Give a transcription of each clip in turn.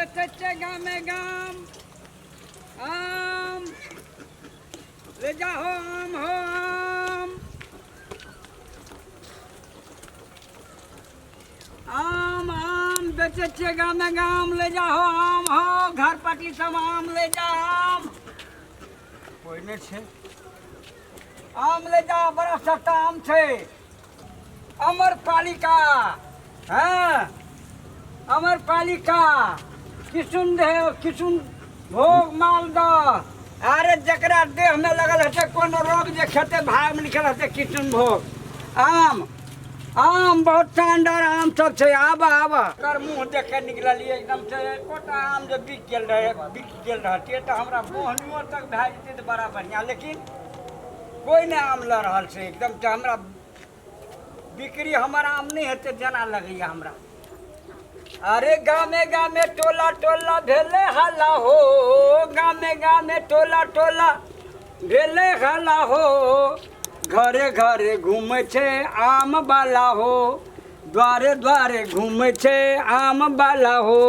बेचै छियै गामे गाम। आम ले जाहो, आम हो आम। आम आम बेचै छियै गामे गाम, ले जाहो आम हो, घर पाटी सब आम ले जा आम। कोइ नहि छै। आम ले जा, बड़ा सस्ता आम छै। अमर पालिका, हँ, अमर पालिका, किशुन देव, किशुन भोग, मालदह। अरे जकरा देहमे लगल हेतै कोनो रोग जे खेतै, भागमे लिखल हेतै किशुन भोग आम। आम बहुत शानदार आम सब छै, आब आब। कर मुँह देख के निकललियै एकदम से। एकोटा आम जे बिक गेल रहै, बिक गेल रहतियै तऽ हमरा बोहनियो तक भए जेतै तऽ बड़ा बढ़िआँ, लेकिन कोइ नहि आम लऽ रहल छै एकदम से। हमरा बिक्री हमर आम नहि हेतै जेना लगैया हमरा। अरे गामे गामे टोला टोला भेलै हल्ला हो, गामे गामे टोला टोला भेलै हल्ला हो, घरे घरे घूमै छै आम बाला हो, द्वारे द्वारे घूमै छै आम बाला हो,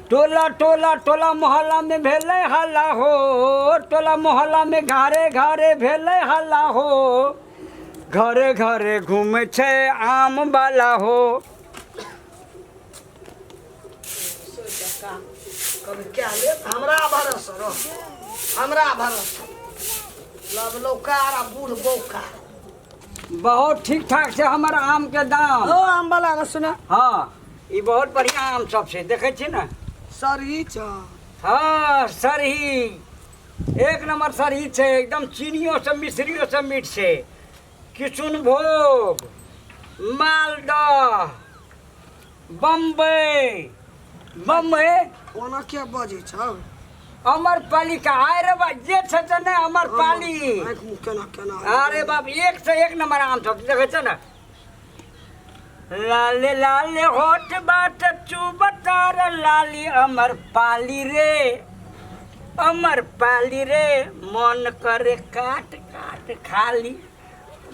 टोला टोला टोला मोहल्लामे भेलै हल्ला हो, टोला मोहल्लामे घरे घरे भेलै हल्ला हो, घरे घरे घूमै छै आम बाला हो। कभी क्या ले हमरा भरोसा रह, हमरा भरोसा लब लौकार आ बूढ़ बौका। बहुत ठीक ठाक छै हमर आम के दाम। ओ आम वाला ना सुना। हाँ, ई बहुत बढ़िया आम सब छै, देखै छी ने। सरही छ। हाँ, सरही एक नंबर सरही छै, एकदम चीनियो से मिश्रियो से मीठ छै। किशुनभोग, मालदह, बम्बई, बम्बई। ओना के बजै छौ? अमर पालिका। आय रे बा, जे छै से नहि अमर पाली। आँखि मुँह केना केना। अरे बाप, एक से एक नंबर आम सब देखै छ ने। लाले लाले होठ बाट चुबतार लाली अमर पाली रे, अमर पाली रे, मन करे काट काट खाली।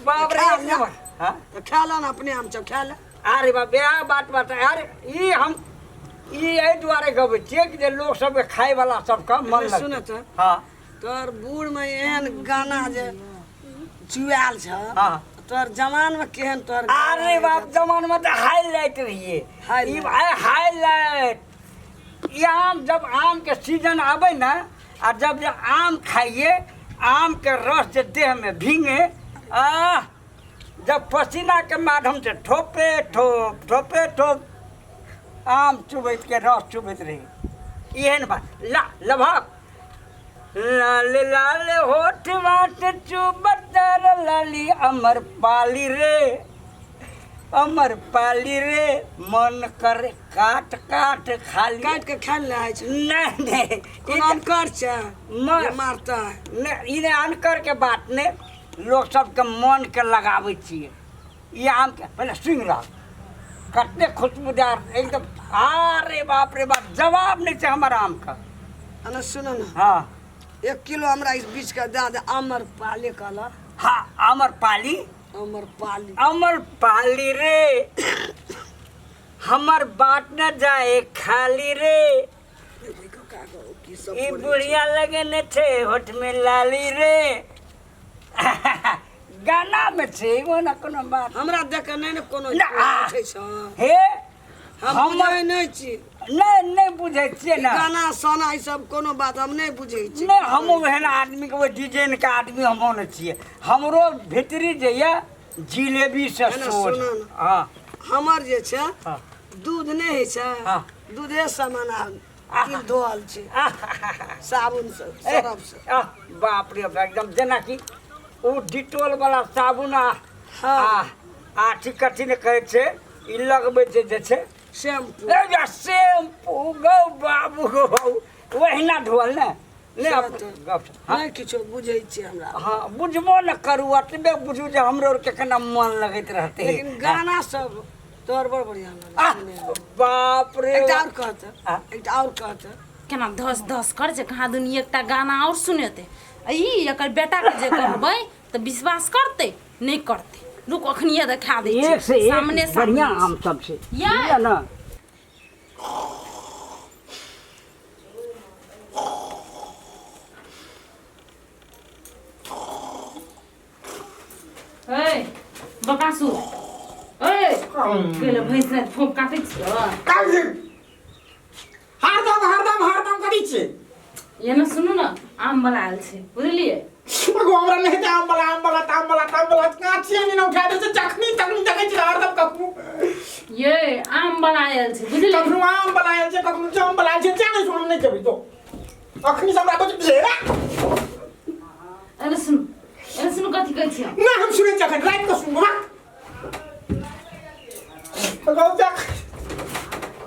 बाप रे, खा एक ले। नंबर। हाँ? तऽ खा ले ने अपने आम छौ, खा ले। अरे बाप, इएह बात बात। अरे ई हम ई एहि दुआरे गबै छियै कि जे लोक सबके खायवला सबके मन लगतै। सुन तऽ। हाँ। तोहर बूढ़मे एहन गाना जे चुआयल छ, हाँ, तोहर जवानमे केहन तोहर? अरे बाप, जवानमे तऽ हाईलाइट रहिए। हाईलाइट। ई हाईलाइट। ई आम जब आमके सीजन आबै ने आ जब जे आम खाइए, आमके रस जे देहमे भींगे, आह, जब पसीनाके माध्यम से ठोपे ठोप ठोपे ठोप आम चुबैत के रस चुबैत रही, एहन बात। ला लभक लाल लाल होठ बाट चुबतर लाली अमर पाली रे, अमर पाली रे, मन करे काट काट खाली। काटि के खायल ले होइ छै? नहीं नहीं। कोनो अनकर छै जे मारतै? नहि, ई नहि अनकर के बात नहि, लोक सबके मन के लगाबै छियै। ई आम के पहिले सुनि रहल कते खुशबूदार एकदम। अरे बाप रे बाप, जवाब नहि छै हमर आम के। अने सुन ने। हाँ। 1 किलो हमरा इस बीच के दए दे, अमर पाली कहला। हाँ, अमर पाली। अमर पाली। अमर पाली रे, हमर बाट न जाए खाली रे, की सब ई बोलै छै। बुढ़िया लगेने छै होठ में लाली रे। गाना में छै एगो ना कोनो बात। हमरा देख के नहि ने कोनो ना, आ। उठै छै। हे हम बुझै नहि छी। नहि, नहि बुझै छियै ने। गाना साना ई सब कोनो बात हम नहि बुझै छी। नहि, हमहूँ एहन आदमीके ओहि डिजाइनके आदमी हमहूँ नहि छियै। हमरो भीतरी जे यऽ जिलेबी से एना सोझ। सुनू ने। हाँ। हमर जे छै हाँ। दूध नहि होइ छै, हाँ। दूधे समान आ तिल धोअल छै साबुन से, सरफ से। आह, बाप रे बाप, एकदम जेनाकि ओ डिटोल वाला साबुन आ हाँ। आ आठी कथी ने कहै छै, ई लगबै छै जे छै शैम्पू। ए या शैम्पू गौ बाबू गौ बाबू, ओहिना धोअल ने ने से अपन तऽ गप छै। हाँ। नहि किछो बुझै छियै हमरा। हाँ, बुझबो ने करू, एतबे बुझू जे हमरो आरके केना मन लगैत रहतै। लेकिन गाना सब तोहर बड़ बढ़िआँ लगै आह, सुनैमे। बाप रे। एकटा आओर कहत। आ? एकटा आओर कहत। केना धस धस कर जे कहाँ दुनी एकटा गाना आओर सुनेतै। आ ई एकर बेटाके जे कहबै तऽ विश्वास करतै नहि करतै। रुक, अखनिए देखा दै एक से छी एक सामने बढ़िया सामने। आम सब छै या। बुझलियै ने। ए बकासु ए गेल भैंस ने फोप काटै छियै। काज हरदम हरदम हरदम करै छियै। ये ने सुनू ने, आम वाला आयल छै, बुझलियै? एगो हमरा नहि हेतै आम वाला, आम वाला, ताम वाला, ताम वाला, काची आनि ने उठा दै छै, जखनी तखनी देखै छियै हरदम कखनो। ये आम वाला आयल छै, बुझलियै? कखनो आम वाला आयल छै, कखनो जाम वाला आयल छै, जानै छै हम नहि जेबै तो। अखनी से हमरा कुछ भेड़ा। एने सुनू, एने सुनू, कथी कहै छियै? ना हम सुनै छियै अखन राति कऽ सुनबो। गौ देख।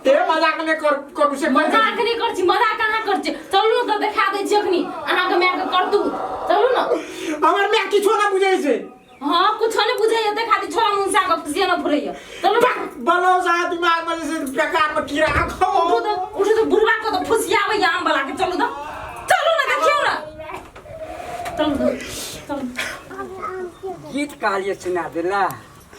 ते मजाक नहि कर करू से मजाक नहि करै छी, मजाक कहाँ करै छी? चलू ने तऽ देखा दै छी अखनी अहाँके मायके करतूत। चलू ने। हमर माय किछो नहि बुझै छै। हाँ, कुछो नहि बुझैया, देखा दी छोड़ा मुनसा के फुसिया न फुरैया। चलू ने। बलो सा दिमाग में जैसे बेकार में कीड़ा खो। उठू तऽ, उठू तऽ, बुढ़वा के तऽ फुसियाबैया आम वाला के। चलू तऽ, चलू ने, देखियौ ने। चलू तऽ, चलू। गीत कहलियै सुना देला।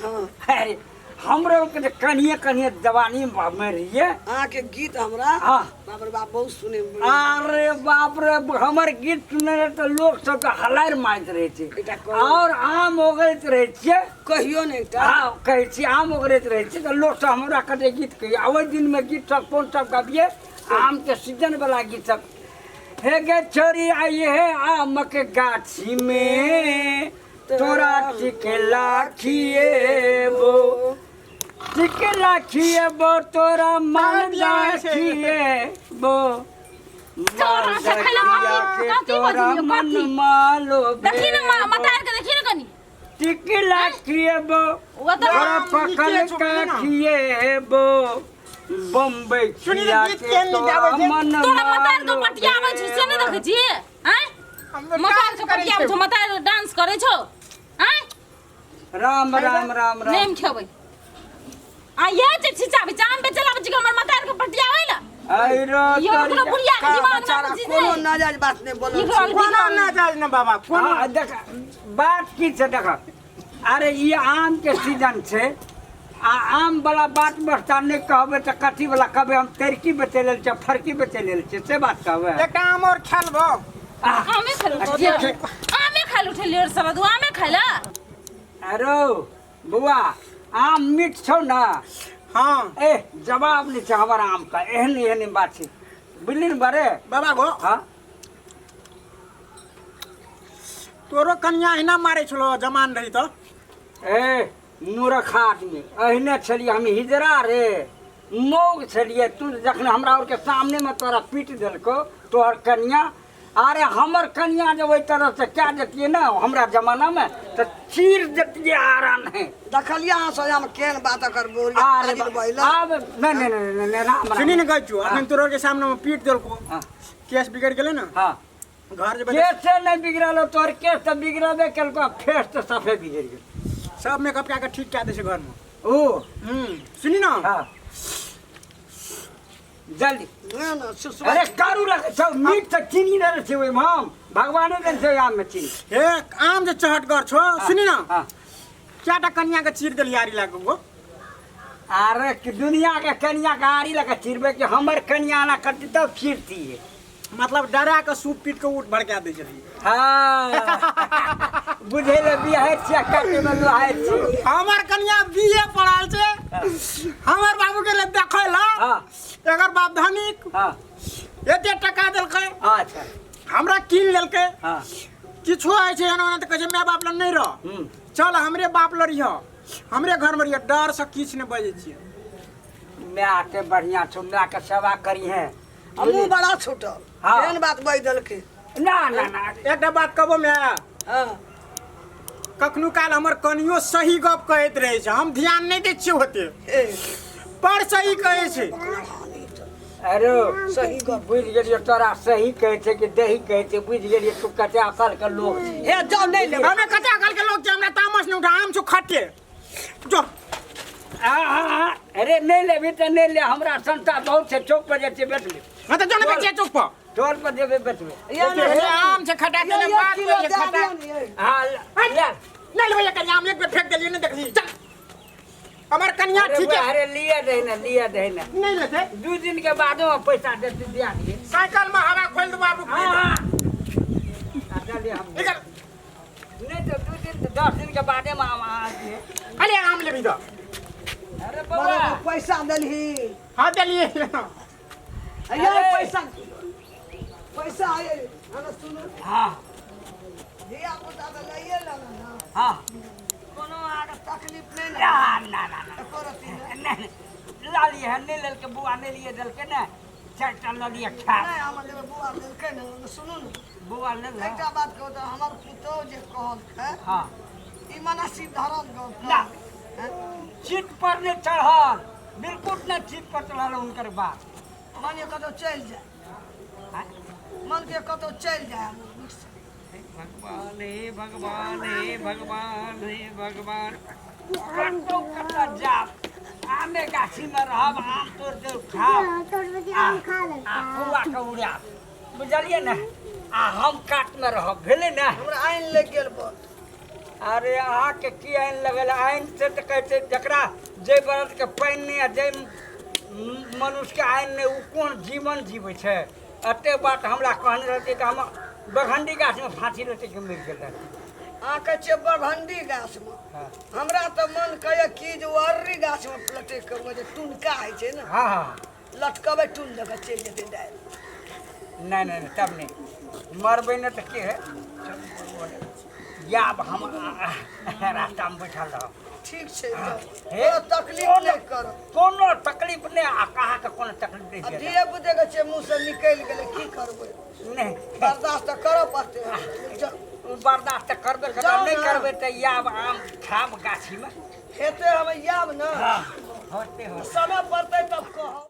हाँ। अरे हमरो के जे कनिए कनिए जवानी में रहिए। अहाँके गीत हमरा हाँ। बाप रे बाप बहुत सुने में बढ़िया। अरे बाप रे, हमर गीत सुने रहे तऽ लोक सबके हलारि मारैत रहै छै। एकटा कहू। और आम ओगरैत रहै छियै। कहियो ने एकटा। हाँ, कहै छी आम ओगरैत रहै छियै तऽ लोक सब हमरा कते गीत कहियै। आ ओहि दिनमे गीत सब कोन सब गबियै, आमके सीजन वाला गीत सब। हे गे छोरी आई हे आमक गाछी में, तोरा टिकला खिएबो, टिकला खिएबो, तोरा मालदा खिएबो, तोरा से खाइला मालदा कथी- खिया के कथी तोरा बजलियौ, मन कथी? मालो देखी ने मतार के देखी ने कनी। टिकला खिएबो, ओ तऽ तोरा आम पकल नीके छौ, का बुझली ने? खिएबो, बम्बई सुनी ने खिया गीत के केहन नीक तोरा आबै छै? मन तोरा मतार के मालो पटियाबै छै से नहि देखै छियै? आँय, मतार के पटियाबै छौ, मतार डांस करै छौ? आँय। राम राम राम राम। नेम खेबै आ ये जे छिचाबै छै, आम बेचै लाबै छै कि हमर मतार के पटियाबै ला? आइरो यो तोरी कोनो बुढ़िया के दिमाग में बेचारा बुझी कोनो नहि। नाजायज बात नहि बोलल ई घर छै। कोनो ना जायज ना बाबा, कोनो। हाँ, देख बात की छै, देख अरे ई आम के सीजन छै आ आम वाला बात बस्ता नहि कहबै तऽ कथी वाला कहबै? हम तेरकी बेचै लेल छै, फरकी बेचै लेल छै, से बात कहबै? एकटा आम और खेलबो। आह, आमे खाइ लए उठलियै, आमे खाइ लए उठलियै सब दू आमे खाइ लए। अरे बौआ, आम मीठ छौ ने? हाँ। ए जवाब नहि छै हमर आम का, एहन एहन बात छै, बुझली ने बड़े बाबा गो। हाँ। तोरो कनिया अहिना मारै छलो जमान रही तऽ? ए मूर्ख आदमी, अहिने छलियै हम हिजरा रे, मौग छलियै। तू जखन हमरा आरके सामनेमे तोरा पीट देलकौ तोहर कनिया, अरे हमर कनिया जब ओहि तरह से कए देतियै ने हमरा जमानामे तऽ चीर देतियै आरा नहि। देखलियै अहाँ सोझामे केहन बात एकर बोलिया। अरे फाजिल बहिला। आब नहि नहि नहि नहि नहि, राम राम। सुनी ने कहै छियौ, अखन तोरो के सामने में पीट देलको। हाँ। केस बिगड़ गेलै ने। हाँ। घर जेबै। केस से नहि बिगड़ल, तोहर केस तऽ बिगड़बे केलको आ फेस तऽ सफे बिगड़ि गेल। सब मेकअप कए के ठीक कए दै छै घरमे। ओ सुनी ने। हाँ जल्दी। नहि नहि सुसु। अरे कारू लगे छौ, मीठ तऽ चीनी देने छै ओहिमे, हम भगवाने देने छै आममे चीनी। हे आम जे चहटगर छौ, सुनी ने। हाँ। कएटा कनिया के चीर देलियै आरी लए कऽ गो? अरे कि दुनिया के कनिया के आरी लगे चिरबै कि हमर कनिया ना करती तब चिरती? मतलब डरा के सूप पीट के उठ भड़का दै छलियै। हाँ, बुझै ले बियाह छियै, काटे में लोहाय छी। हमर कनिया बीए पढ़ल छै, हमर बाबू के ले देखै ला। हाँ। एकर बाप धनिक। हाँ। एते टका देलकै। अच्छा। हमरा कीन लेलकै। हाँ। किछो होइ छै एना ओना तऽ कहै छै माय बाप लग नहि रह, चल हमरे बाप लग रहिह, हमरे घर में रहिह। डर से किछु नहि बजै छियै। माय के बढ़िया छौ, माय के सेवा करी है। हमहूँ बड़ा छूटल। हाँ। केहन बात बजि देलकै। ना ना ना। एकटा बात कहबो माय? हाँ। कखनो काल हमर कनियो सही गप कहैत रहै छै, हम ध्यान नहि दै छियै ओते, ए पर सही कहै छै। अरे सही गप बुझि गेलियै, तोरा सही कहै छै कि दही कहै छै, बुझि गेलियै। तू कते अकल के लोग छी। हे जाउ, नहि लेबै। हमे कते अकल के लोग छै, हमरा तामस नहि उठा, आम छौ खट्टे, जो। आ, आ, आ, अरे नहि लेबही तऽ नहि ले, हमरा संता बहुत छै, चौक पर जाइ छियै बेचबै। हाँ तऽ जो ने बेचिए चौक पर। टोल पर जेबै बेचबै। या ने, हे आम छै खटा, ये तेने एक बात किलो कहै छै दए खटा। दियौ ने, ये। हाँ ले। नहि लेबै एकर आम, एक बेर फेंक देलियै, नहि देखली। चल हमर कनिया। अरे ठीक है। अरे लिए दही ने, लिए दही ने। नहीं लेते। 2 दिन के बादो पैसा देते, दिया दिए। साइकिल में हवा खोल दो बाबू। हाँ हाँ, आ, चलिए हम निकल। नहीं तो 2 दिन 10 दिन के बादे में हम अरे आम लेबी तऽ। अरे बौआ, बराबर पैसा देलही? हाँ, देलिए। अये पैसा, पैसा आये, हमरा सुनू। हाँ। धिया पुता तऽ लइए लेना ने? हाँ। कोनो अहाँके तकलीफ नहि ने? ना ना ना ना। एको रत्ती नहि? नहीं, नहीं, ला लिए है, नहीं लेलके बुआ, नहीं लिए देलके ने, चारि टा लऽ लिए खा। नहि, हमर लेबै, बौआ लेलकै ने, सुनू ने। बुआ ले ले। एकटा बात कहू तऽ, हमर पुतोहु जे कहलकै, हाँ। ई मने सिधरल गप? ना। हैं? चित पर नहीं चढ़ल, बिल्कुल नहीं चित पर चढ़ल हुनकर बात। मानियो कतहु चलि जाय। हाँ? मन के कतहु चलि जाय हम नीकसँ। हे भगवान, हे भगवान, हे भगवान, हे भगवान! कतौ कतऽ जाब? आमे गाछीमे रहब, आम तोड़ देब, खाब आ कौआ के उड़ायब, बुझलियै ने? आ हम कातमे रहब, भेलै ने? हमरा आनि लागि गेल बड़। अरे, अहाँके की आनि लगल? आनि से तऽ कहै छै, जकरा जाहि बरदके पानि नहि आ जाहि मनुष्यके आनि नहि, ओ कोन जीवन जीबै छै? एते बात हमरा कहने रहतै तऽ हम बघण्डी गाछमे फाँसी लेतै कि मरि गेल रहतै। अहाँ कहै छियै बघण्डी गाछमे? हाँ। हमरा तऽ मन कहैए कि जे ओ अर्री गाछमे लटकि कऽ, जे टुनका होइ छै ने, हाँ हाँ लटकबै, टुन जगह चलि जेतै दालि। नहि नहि नहि, तब नहि मरबै ने तऽ के है याब हम रास्तामे बैठल रहब। ठीक छै, जाउ। हे, कोनो तकलीफ नहि करब। कोनो तकलीफ नहि, आ अहाँके कोनो तकलीफ नहि आ देत। धिये पुतेके छै, मुँहसँ निकलि गेलै, की करबै? नहि। बर्दाश्त तऽ करऽ पड़तै, जाउ। ओ बर्दाश्त तऽ करबै करबै। जाउ नहि ने। करबै तऽ याब आम खाब गाछीमे। हेतै, हम आयब ने। होते होते। समय पड़तै तब कहब।